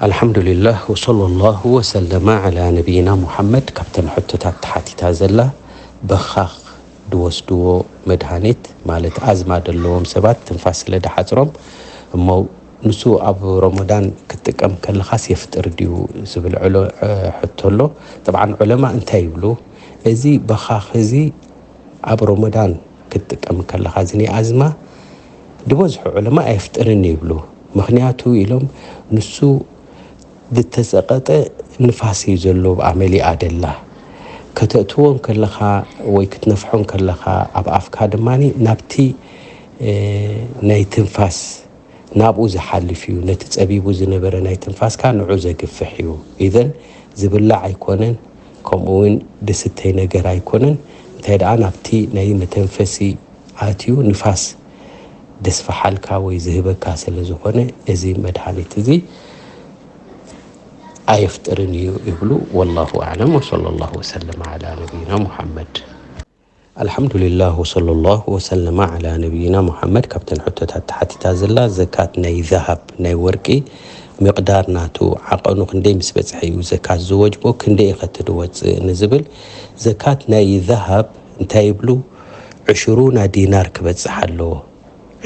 ኣልሓምዱሊላህ ወሰለላሁ ወሰለማ ዓላ ነቢይና ሙሓመድ። ካብተን ሕቶታት ተሓቲታ ዘላ፣ በኻኽ ድወስድዎ መድሃኒት ማለት ኣዝማ ደለዎም ሰባት ትንፋስ ስለ ድሓፅሮም እሞ ንሱ ኣብ ረመዳን ክትጥቀም ከለኻስ የፍጥር ድዩ ዝብል ዕሎ ሕቶ ኣሎ። ጠብዓን ዑለማ እንታይ ይብሉ? እዚ በኻኽ እዚ ኣብ ረመዳን ክትጥቀም ከለኻ እዚ ናይ ኣዝማ ዝበዝሑ ዑለማ ኣየፍጥርን ይብሉ። ምኽንያቱ ኢሎም ንሱ ዝተጸቐጠ ንፋስ እዩ ዘሎ ብኣ መሊኣ ደላ። ከተእትዎ ከለኻ ወይ ክትነፍሖ ከለኻ ኣብ ኣፍካ ድማ ናብቲ ናይ ትንፋስ ናብኡ ዝሓልፍ እዩ። ነቲ ጸቢቡ ዝነበረ ናይ ትንፋስካ ንዑ ዘግፍሕ እዩ። ኢዘን ዝብላዕ ኣይኮነን፣ ከምኡ እውን ድስተይ ነገር ኣይኮነን። እንታይ ደኣ ናብቲ ናይ መተንፈሲ ኣትዩ ንፋስ ደስፈሓልካ ወይ ዝህበካ ስለ ዝኾነ እዚ መድሃኒት እዚ ኣየፍጥርን እዩ ይብሉ። ወላሁ ኣዕለም ወሰለላሁ ወሰለም ዓላ ነቢይና ሙሓመድ። ኣልሓምዱሊላህ ወሰለላሁ ወሰለማ ዓላ ነቢይና ሙሓመድ። ካብተን ሕቶታት ተሓቲታ ዘላ ዘካት ናይ ዛሃብ ናይ ወርቂ ሚቕዳር ናቱ ዓቐኑ ክንደይ ምስ በፅሐ እዩ ዘካት ዝወጅቦ፣ ክንደይ እዩ ከትድወፅእ ንዝብል ዘካት ናይ ዛሃብ እንታይ ይብሉ? ዕሽሩና ዲናር ክበፅሕ ኣለዎ።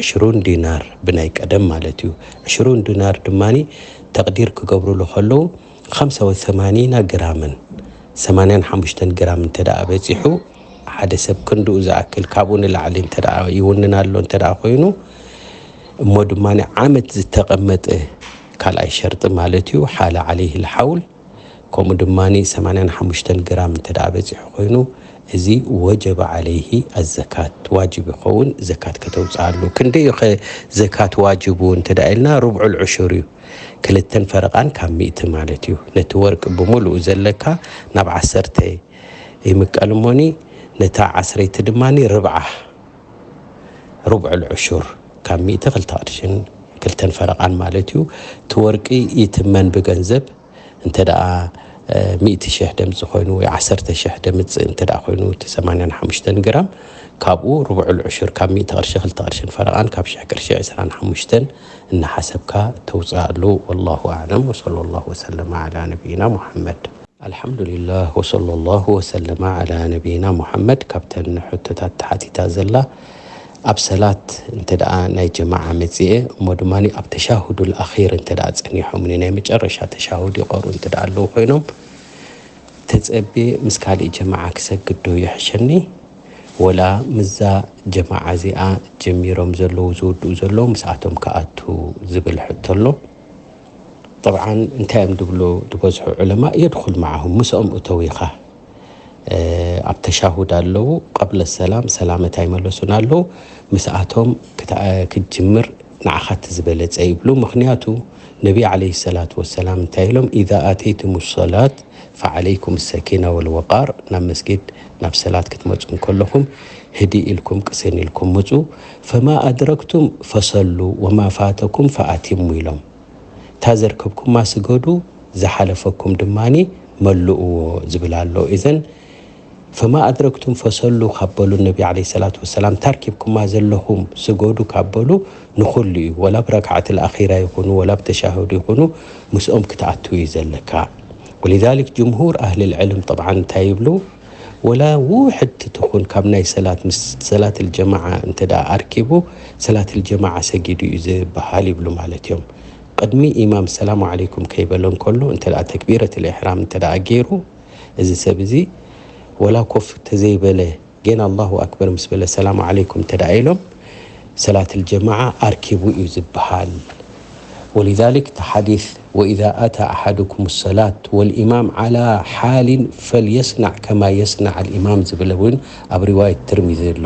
ዕሽሩን ዲናር ብናይ ቀደም ማለት እዩ። ዕሽሩን ዲናር ድማ ተቕዲር ክገብሩሉ ከለዉ ከምሳ ወሰማኒና ግራምን ሰማንያን ሓሙሽተን ግራም እንተ ደኣ በፂሑ ሓደ ሰብ ክንድኡ ዝኣክል ካብኡ ንላዕሊ እንተ ደኣ ይውንን ኣሎ እንተ ደኣ ኮይኑ እሞ ድማ ዓመት ዝተቐመጠ ካልኣይ ሸርጢ ማለት እዩ ሓለ ዓለይህ ልሓውል ከምኡ ድማ ሰማንያን ሓሙሽተን ግራም እንተ ደኣ በፂሑ ኮይኑ እዚ ወጀበ ዓለይሂ ኣዘካት ዋጅብ ይኸውን። ዘካት ከተውፅኣሉ ክንደይ እዩ ዘካት ዋጅቡ እንተ ደኣ ኢልና ርብዑል ዕሹር እዩ። ክልተን ፈረቓን ካብ ሚእቲ ማለት እዩ። ነቲ ወርቂ ብምሉኡ ዘለካ ናብ ዓሰርተ ይምቀል እሞኒ ነታ ዓስረይቲ ድማ ርብዓ ርብዑል ዕሹር ካብ ሚእቲ ክልተ ቅርሽን ክልተን ፈረቓን ማለት እዩ። እቲ ወርቂ ይትመን ብገንዘብ እንተ ደኣ ሚእቲ ሽሕ ደምፂ ኮይኑ ወይ ዓሰርተ ሽሕ ደምፅእ እንተ ደኣ ኮይኑ እቲ ሰማንያን ሓሙሽተን ግራም ካብኡ ርብዑል ዕሹር ካብ ሚእቲ ቅርሺ ክልተ ቅርሽን ፈረቓን ካብ ሽሕ ቅርሺ ዕስራን ሓሙሽተን እናሓሰብካ ተውፅኣሉ። ወላሁ ኣዕለም ወሰለላሁ ወሰለማ ዓላ ነቢይና ሙሓመድ። ኣልሓምዱሊላህ ወሰለላሁ ወሰለማ ዓላ ነቢይና ሙሓመድ። ካብተን ሕቶታት ተሓቲታ ዘላ ኣብ ሰላት እንተ ደኣ ናይ ጀማዓ መፅኤ እሞ ድማ ኣብ ተሻሁዱል ኣኺር እንተ ደኣ ፀኒሖምኒ ናይ መጨረሻ ተሻሁድ ይቐሩ እንተ ደኣ ኣለዉ ኮይኖም ተፀቤ ምስ ካሊእ ጀማዓ ክሰግድ ዶ ይሕሸኒ ወላ ምስዛ ጀማዓ እዚኣ ጀሚሮም ዘለዉ ዝውድኡ ዘለዉ ምስኣቶም ክኣቱ ዝብል ሕቶ ኣሎ። ጠብዓን እንታይ እዮም ድብሉ ዝበዝሑ ዑለማ የድኹል መዓሁም ምስኦም እተው ኢኻ ኣብ ተሻሁድ ኣለዉ ቀብለ ሰላም ሰላመት ኣይመለሱን ኣለዉ ምስኣቶም ክትጅምር ንዓኻ እቲ ዝበለፀ ይብሉ። ምኽንያቱ ነቢ ዓለይሂ ሰላቱ ወሰላም እንታይ ኢሎም? ኢዛ ኣተይቱም ሰላት ፈዓለይኩም ሰኪና ወልወቃር። ናብ መስጊድ ናብ ሰላት ክትመፁ እንከለኹም ህዲ ኢልኩም ቅስን ኢልኩም ምፁ። ፈማ ኣድረክቱም ፈሰሉ ወማ ፋተኩም ፈኣቲሙ ኢሎም። እታ ዘርከብኩማ ስገዱ፣ ዝሓለፈኩም ድማ መልእዎ ዝብል ኣሎ። እዘን ፈማ ኣድረክቱም ፈሰሉ ካብ በሉ ነቢ ዓለይሂ ሰላቱ ወሰላም፣ ታርኪብኩማ ዘለኹም ስገዱ ካብ በሉ ንኹሉ እዩ። ወላ ብረክዓት ልኣኺራ ይኹኑ፣ ወላ ብተሻሁድ ይኹኑ፣ ምስኦም ክትኣቱ እዩ ዘለካ። ወሊዛሊክ ጅምሁር ኣህሊ ልዕልም ጠብዓን እንታይ ይብሉ? ወላ ውሕድ ትኹን ካብ ናይ ሰላት ምስ ሰላት ልጀማዓ እንተ ደኣ ኣርኪቡ ሰላት ልጀማዓ ሰጊዱ እዩ ዝበሃል ይብሉ ማለት እዮም። ቅድሚ ኢማም ሰላሙ ዓለይኩም ከይበለ እንከሎ እንተ ደኣ ተክቢረት ልኢሕራም እንተ ደኣ ገይሩ እዚ ሰብ እዚ ወላ ኮፍ ተዘይበለ ጌና ኣላሁ ኣክበር ምስ በለ ሰላሙ ዓለይኩም እንተ ደኣ ኢሎም ሰላት ልጀማዓ ኣርኪቡ እዩ ዝበሃል። ወሊዛሊክ እቲ ሓዲስ ወኢዛ ኣታ ኣሓዱኩም ሰላት ወልኢማም ዓላ ሓሊን ፈልየስናዕ ከማ የስናዕ ልኢማም ዝብል እውን ኣብ ሪዋየት ትርሚዚ ኣሎ።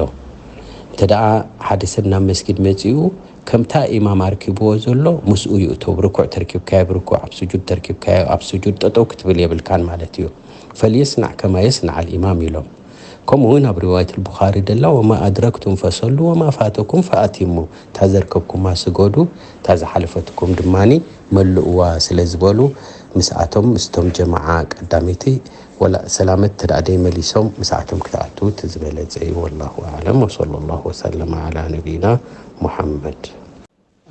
እንተ ደኣ ሓደ ሰብ ናብ መስጊድ መጺኡ ከምታ ኢማም ኣርኪብዎ ዘሎ ምስኡ ይእቶ። ርኩዕ ተርኪብካዮ ብርኩዕ፣ ኣብ ስጁድ ተርኪብካዮ ኣብ ስጁድ ጠጠው ክትብል የብልካን ማለት እዩ። ፈልየስናዕ ከማ የስናዕ ልኢማም ኢሎም። ከምኡ እውን ኣብ ሪዋየት ልቡኻሪ ደላ ወማ ኣድረክቱም ፈሰሉ ወማ ፋተኩም ፈኣቲሙ። እታ ዘርከብኩማ ስገዱ፣ እታ ዝሓለፈትኩም ድማ መልእዋ ስለ ዝበሉ ምስኣቶም ምስቶም ጀማዓ ቀዳመይቲ ወላ ሰላመት ተደኣ ደይመሊሶም ምስኣቶም ክትኣትዉ እቲ ዝበለፀ እዩ። ወላሁ ኣዕለም ወሰለላሁ ወሰለመ ዓላ ነቢይና ሙሓመድ።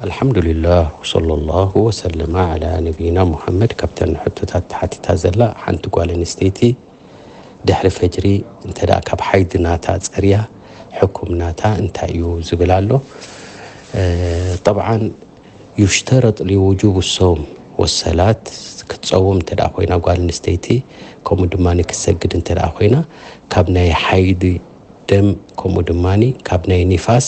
ኣልሓምዱሊላህ ወሰለላሁ ወሰለማ ዓላ ነቢይና ሙሐመድ። ካብተን ሕቶታት ተሓቲታ ዘላ ሓንቲ ጓል ኣንስተይቲ ድሕሪ ፈጅሪ እንተ ደኣ ካብ ሓይዲ ናታ ጸርያ ሕኩም ናታ እንታይ እዩ ዝብል ኣሎ። እ፣ ጠብዓን ዩሽተረጥ ሊውጁብ ሶም ወሰላት ክትጸውም እንተ ደኣ ኮይና ጓል ኣንስተይቲ ከምኡ ድማ ክትሰግድ እንተ ደኣ ኮይና ካብ ናይ ሓይዲ ደም ከምኡ ድማ ካብ ናይ ኒፋስ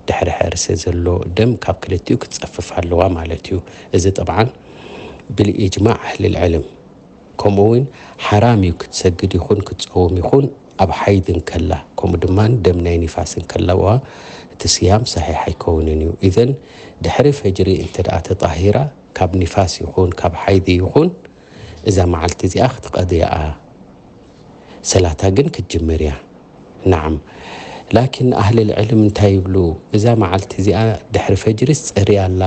ድሕሪ ሕርሲ ዘሎ ደም ካብ ክልቲኡ ክትጸፍፍ ኣለዋ ማለት እዩ። እዚ ጠብዓን ብልኢጅማዕ ኣህልል ዕልም ከምኡ እውን ሓራም እዩ ክትሰግድ ይኹን ክትጸውም ይኹን ኣብ ሓይድ እንከላ ከምኡ ድማ ደም ናይ ኒፋስ እንከለዋ እቲ ስያም ሰሒሕ ኣይከውንን እዩ። ኢዘን ድሕሪ ፈጅሪ እንተ ደኣ ተጣሂራ ካብ ኒፋስ ይኹን ካብ ሓይድ ይኹን እዛ መዓልቲ እዚኣ ክትቀድያ ሰላታ ግን ክትጅምር እያ። ናዓም። ላኪን ኣህልል ዕልም እንታይ ይብሉ? እዛ መዓልቲ እዚኣ ድሕሪ ፈጅሪስ ጸርያ ኣላ፣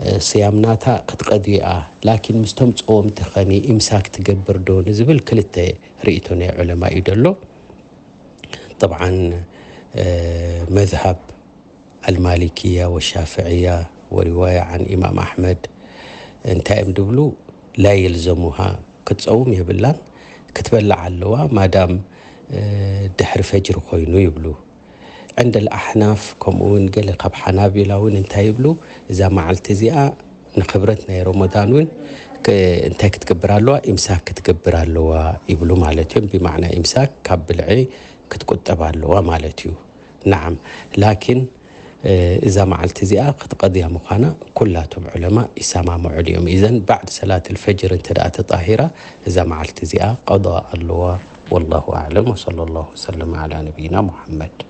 እ፣ ስያም ናታ ክትቀድያ፣ ላኪን ምስቶም ጸወምቲ ኸኒ ኢምሳክ ትገብር ዶ ንዝብል ክልተ ርእይቶ ናይ ዑለማ እዩ ደሎ። ጠብዓን፣ እ፣ መዝሃብ ኣልማሊክያ ወሻፍዕያ ወሪዋያ ዓን ኢማም ኣሕመድ እንታይ እዮም ድብሉ? ላ የልዘሙሃ፣ ክትጸውም የብላን፣ ክትበልዕ ኣለዋ ማዳም፣ እ፣ ድሕሪ ፈጅሪ ኮይኑ ይብሉ። ዕንደ ኣልኣሕናፍ ከምኡ እውን ገለ ካብ ሓናቢላ እውን እንታይ ይብሉ? እዛ መዓልቲ እዚኣ ንኽብረት ናይ ረመዳን እውን ክ-፣ እንታይ ክትገብር ኣለዋ? ኢምሳክ ክትገብር ኣለዋ ይብሉ ማለት እዮም። ብማዕና ኢምሳክ ካብ ብልዒ ክትቁጠብ ኣለዋ ማለት እዩ። ናዓም። ላኪን፣ እ፣ እዛ መዓልቲ እዚኣ ክትቀድያ ምዃና ኩላቶም ዑለማ ይሰማምዑ ድዮም? ኢዘን ባዕድ ሰላት ልፈጅር እንተ ደኣ ተጣሂራ እዛ መዓልቲ እዚኣ ቀዳ ኣለዋ። ወላሁ ኣዕለም ወሰለ ላሁ ወሰለም ዓላ ነቢይና ሙሐመድ።